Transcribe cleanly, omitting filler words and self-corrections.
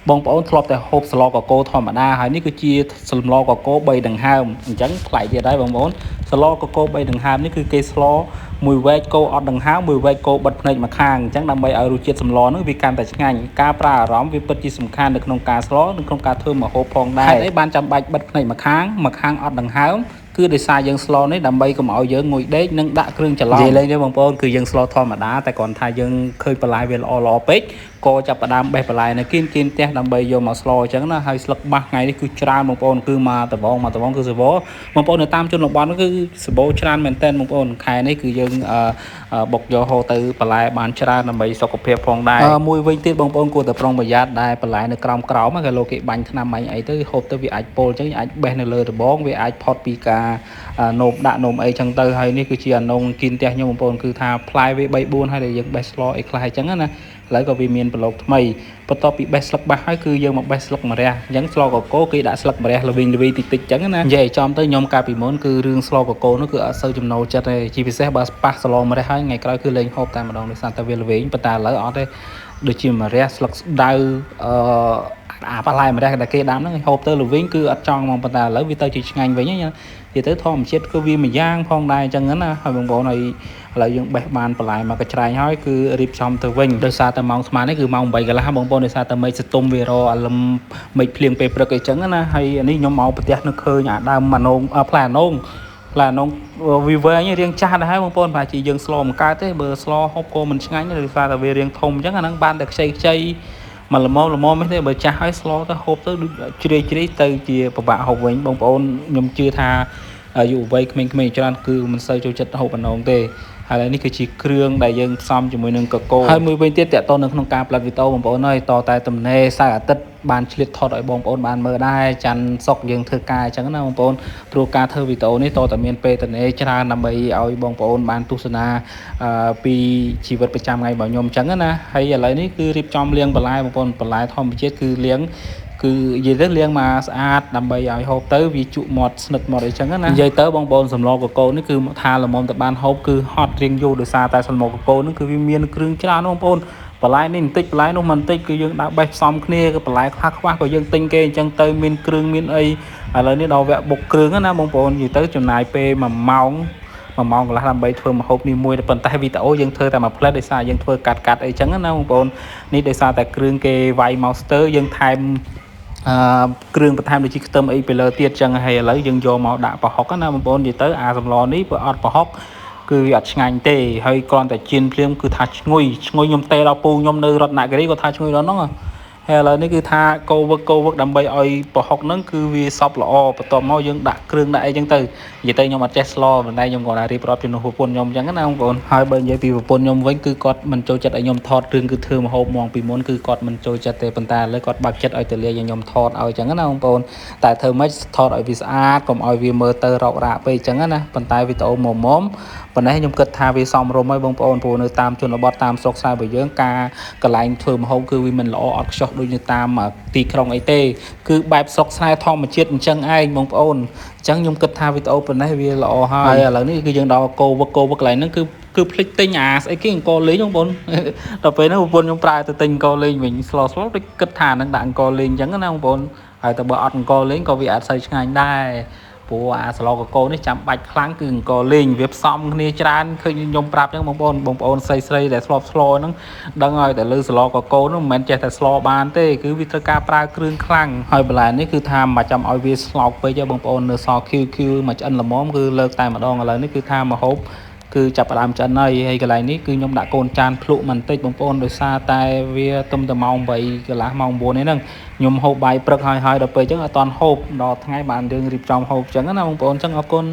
បងប្អូនធ្លាប់តែហូបស្លកកូធម្មតាហើយនេះគឺជាសម្លកកូ3ដង្ហើមអញ្ចឹងប្លែកទៀតហើយបងប្អូនស្លកកូ3ដង្ហើមនេះគឺគេស្លមួយវែកគោអត់ដង្ហើមមួយវែកគោបិទភ្នែកមួយខាងអញ្ចឹងដើម្បីឲ្យរសជាតិសម្លហ្នឹងវាកាន់តែឆ្ងាញ់ការប្រើអារម្មណ៍វាពិតជាសំខាន់នៅក្នុងការស្លនិងក្នុងការធ្វើម្ហូបផងដែរហេតុអីបានចាំបាច់បិទភ្នែកម្ខាងម្ខាងអត់ដង្ហើមគឺដោយសារយើងស្លនេះដើម្បីកុំឲ្យយើងងុយដេកនិងដាក់គ្រឿងច្រឡំនិយាយលេងទេបងប្អូនគឺយើងស្លធម្មតាតែគ្រាន់ថាយើងឃើញបន្លែវាល្អល្អពេកក៏ចាប់ផ្ដើមបេះបន្លែនៅគៀនគៀនផ្ទះដើម្បីយកមកស្លអញ្ចឹងណាហើយស្លឹកបាសថ្ងៃនេះគឺច្រើនបងប្អូនគឺមកដបងមកដបងគឺសបោបងប្អូននៅតាមជនបទគឺសបោច្រើនមែនតើបងប្អូនខែនេះគឺយើងបុកយកហូរទៅបន្លែបានច្រើនដើម្បីសុខភាពផងដែរមួយវិញទៀតបងប្អូនគួរតែប្រុងប្រយ័ត្នដែរបន្លែនៅក្រោមក្រោមគេលោកគេបាញ់ថ្នាំបាញ់អីទៅហូបទៅវាអាចពុលអញ្ចឹងអាចបេះនៅលើដបងវាអាចផុតពីការនោមដាក់នោមអីចឹងទៅហើយនេះគឺជាអានងគីនផ្ទះខ្ញុំបងប្អូនគឺថាផ្លែវា3 4ហើយដែលយើងបេះស្លអីខ្លះអញ្ចឹងណាឥឡូវក៏វាមានប្រឡូកថ្មីបន្ទាប់ពីបេះស្លឹកបាសហើយគឺយើងមកបេះស្លឹកម្រះអញ្ចឹងស្លកកូគេដាក់ស្លឹកម្រះល្វីងល្វីតិចតិចអញ្ចឹងណានិយាយឲ្យចំទៅខ្ញុំកាលពីមុនគឺរឿងស្លកកូនោះគឺអត់សូវចំណូលចិត្តទេជាពិសេសបើប៉ះស្លម្រះហើយថ្ងៃក្រោយគឺលែងហូបតែម្ដងដោយសារតែវាល្វីងប៉ុន្តែឥឡូវអត់ទេដូចជាម្រះស្លឹកស្ដៅអឺអាបន្លែម្រះដែលគេដាំហ្នឹងហូបទៅល្វីងគឺអត់ចង់ហ្មងប៉ុន្តែឥឡូវវាទៅជាឆ្ងាញ់វិញណានិយាយទៅធម្មជាតិគឺវាមួយយ៉ាងផងដែរអញ្ចឹងណាហើយបងប្អូនហើយឥឡូវយើងបេះបានបន្លែមកកញ្ច្រែងហើយគឺរៀបចំទៅវិញដោយសារតែម៉ោងស្មាននេះគឺម៉ោង8កន្លះបងប្អូនដោយសារតែមេឃសតុំវារអាលឹមមេឃភ្លៀងពេលព្រឹកអីចឹងណាហើយនេះខ្ញុំមកប្រទះនៅឃើញអាដើមអានងផ្លែអានងផ្លែអានងវាវែងរៀងចាស់ដែរហើយបងប្អូនប្រហែលជាយើងស្លមិនកើតទេបើស្លហូបក៏មិនឆ្ងាញ់ដែរដោយសារតែវារៀងធំអញ្ចឹងអាហ្នឹងបានតែខ្ចីខ្ចីមកល្មមល្មមទេបើចាស់ហើយស្លទៅហូបទៅដូចជ្រាយជ្រាយទៅជាពិបាកហូបវិញបងប្អូនខ្ញុំជឿថាយុវវ័យក្មេងៗច្រើនគឺមិនសូវចូលចិត្តហូបអានងទេហើយនេះគឺជាគ្រឿងដែលយើងផ្សំជាមួយនឹងកកូហើយមួយវិញទៀតតកតនៅក្នុងការផលិតវីដេអូបងប្អូនហើយតតែទំនេរសៅរ៍អាទិត្យបានឆ្លៀតថតឲ្យបងប្អូនបានមើលដែរច័ន្ទសុកយើងធ្វើការអញ្ចឹងណាបងប្អូនព្រោះការធ្វើវីដេអូនេះតតែមានពេលទំនេរច្រើនដើម្បីឲ្យបងប្អូនបានទស្សនាពីជីវិតប្រចាំថ្ងៃរបស់ខ្ញុំអញ្ចឹងណាហើយឥឡូវនេះគឺរៀបចំលាងបន្លែបងប្អូនបន្លែធម្មជាតិគឺលាងគឺនិយាយទៅលាងមកស្អាតដើម្បីឲ្យហូបទៅវាជក់មាត់ស្និទ្ធមាត់អីចឹងណានិយាយទៅបងប្អូនសម្លកកូនេះគឺថាល្មមទៅបានហូបគឺហត់រៀងយូរដោយសារតែសម្លកកូនេះគឺវាមានគ្រឿងច្រើនបងប្អូនបន្លែនេះបន្តិចបន្លែនោះមិនបន្តិចគឺយើងដាក់បេះផ្សំគ្នាគឺបន្លែខ្លះខ្វះក៏យើងទិញគេអញ្ចឹងទៅមានគ្រឿងមានអីឥឡូវនេះដល់វគ្គបុកគ្រឿងណាបងប្អូននិយាយទៅចំណាយពេល1ម៉ោង1ម៉ោងកន្លះដើម្បីធ្វើម្ហូបនេះមួយប៉ុន្តែវីដេអូយើងធ្វើតែមួយផ្លែតដោយសារយើងធ្វើកាត់កាត់អីចឹងណាបងប្អូននេះដោយសារតែគ្រឿងគេវាយមកស្ទើយើងថែមអឺគ្រឿងបន្ថែមដូចជាខ្ទឹមអីពីលើទៀតចឹងហើយឥឡូវយើងយកមកដាក់ប្រហុកណាបងប្អូននិយាយទៅអាសម្លនេះបើអត់ប្រហុកគឺវាអត់ឆ្ងាញ់ទេហើយគ្រាន់តែជៀនភ្លាមគឺថាឈ្ងុយឈ្ងុយខ្ញុំទេដល់ពូខ្ញុំនៅរតនគិរីគាត់ថាឈ្ងុយដល់ហ្នឹងហើយឥឡូវនេះគឺថាកោវឹកកោវឹកដើម្បីឲ្យប្រហុកហ្នឹងគឺវាសពល្អបន្ទាប់មកយើងដាក់គ្រឿងដាក់អីចឹងទៅនិយាយទៅខ្ញុំអត់ចេះស្លប៉ុន្តែខ្ញុំគាត់ថារៀបរាប់ជំនួសប្រពន្ធខ្ញុំចឹងណាបងប្អូនហើយបើនិយាយពីប្រពន្ធខ្ញុំវិញគឺគាត់មិនចូលចិត្តឲ្យខ្ញុំថតរឿងគឺធ្វើម្ហូបហ្មងពីមុនគឺគាត់មិនចូលចិត្តទេប៉ុន្តែឥឡូវគាត់បើកចិត្តឲ្យទៅលាយឲ្យខ្ញុំថតឲ្យចឹងណាបងប្អូនតែធ្វើម៉េចថតឲ្យវាស្អាតកុំឲ្យវាមើលទៅរករ៉ាក់ពេកចឹងណាប៉ុន្តែវីដេអូមុំមុំប៉ុន្តែខ្ញុំគិតថាវាសមរម្យហើយបងប្អូនព្រោះនៅតាមជនបទតាមស្រុកស្រែរបស់យើងការកន្លែងធ្វើម្ហូបគឺវាមិនល្អអត់ខ្ចោះដូចនៅតាមទីក្រុងអីទេគឺបែបស្រុកស្រែធម្មជាតិអញ្ចឹងឯងបងប្អូនអញ្ចឹងខ្ញុំគិតថាវីដេអូប៉ុណ្ណេះវាល្អហើយឥឡូវនេះគឺយើងដល់កោវឹកកោវឹកកន្លែងហ្នឹងគឺគឺភ្លេចទិញអាស្អីគេអង្គលេងបងប្អូនដល់ពេលហ្នឹងប្រពន្ធខ្ញុំប្រើទៅទិញអង្គលេងវិញស្លស្លដូចគិតថានឹងដាក់អង្គលេងអញ្ចឹងណាបងប្អូនហើយតែបើអត់អង្គលេងក៏វាអត់សូវឆ្ងាញ់ដែរព្រោះអាស្លកកូនេះចាំបាច់ខ្លាំងគឺអង្គលេងវាផ្សំគ្នាច្រើនឃើញខ្ញុំប្រាប់អញ្ចឹងបងប្អូនបងប្អូនស្រីស្រីដែលធ្លាប់ស្លហ្នឹងដឹងហើយតែលើស្លកកូនោះមិនមែនចេះតែស្លបានទេគឺវាត្រូវការប្រើគ្រឿងខ្លាំងហើយបន្លែនេះគឺថាមិនចាំឲ្យវាស្លោកពេកទេបងប្អូននៅស QQ មកឆ្អិនល្មមគឺលើកតែម្ដងឥឡូវនេះគឺថាមកហូបគឺចាប់ផ្ដើមឆ្អិនហើយហើយកន្លែងនេះគឺខ្ញុំដាក់កូនចានភ្លក់បន្តិចបងប្អូនដោយសារតែវាទុំតែម៉ោង8កន្លះម៉ោង9នេះហ្នឹងខ្ញុំហូបបាយព្រឹកហើយហើយដល់ពេលអញ្ចឹងអត់តាន់ហូបដល់ថ្ងៃបានយើងរៀបចំហូបអញ្ចឹងណាបងប្អូនអញ្ចឹងអរគុណ។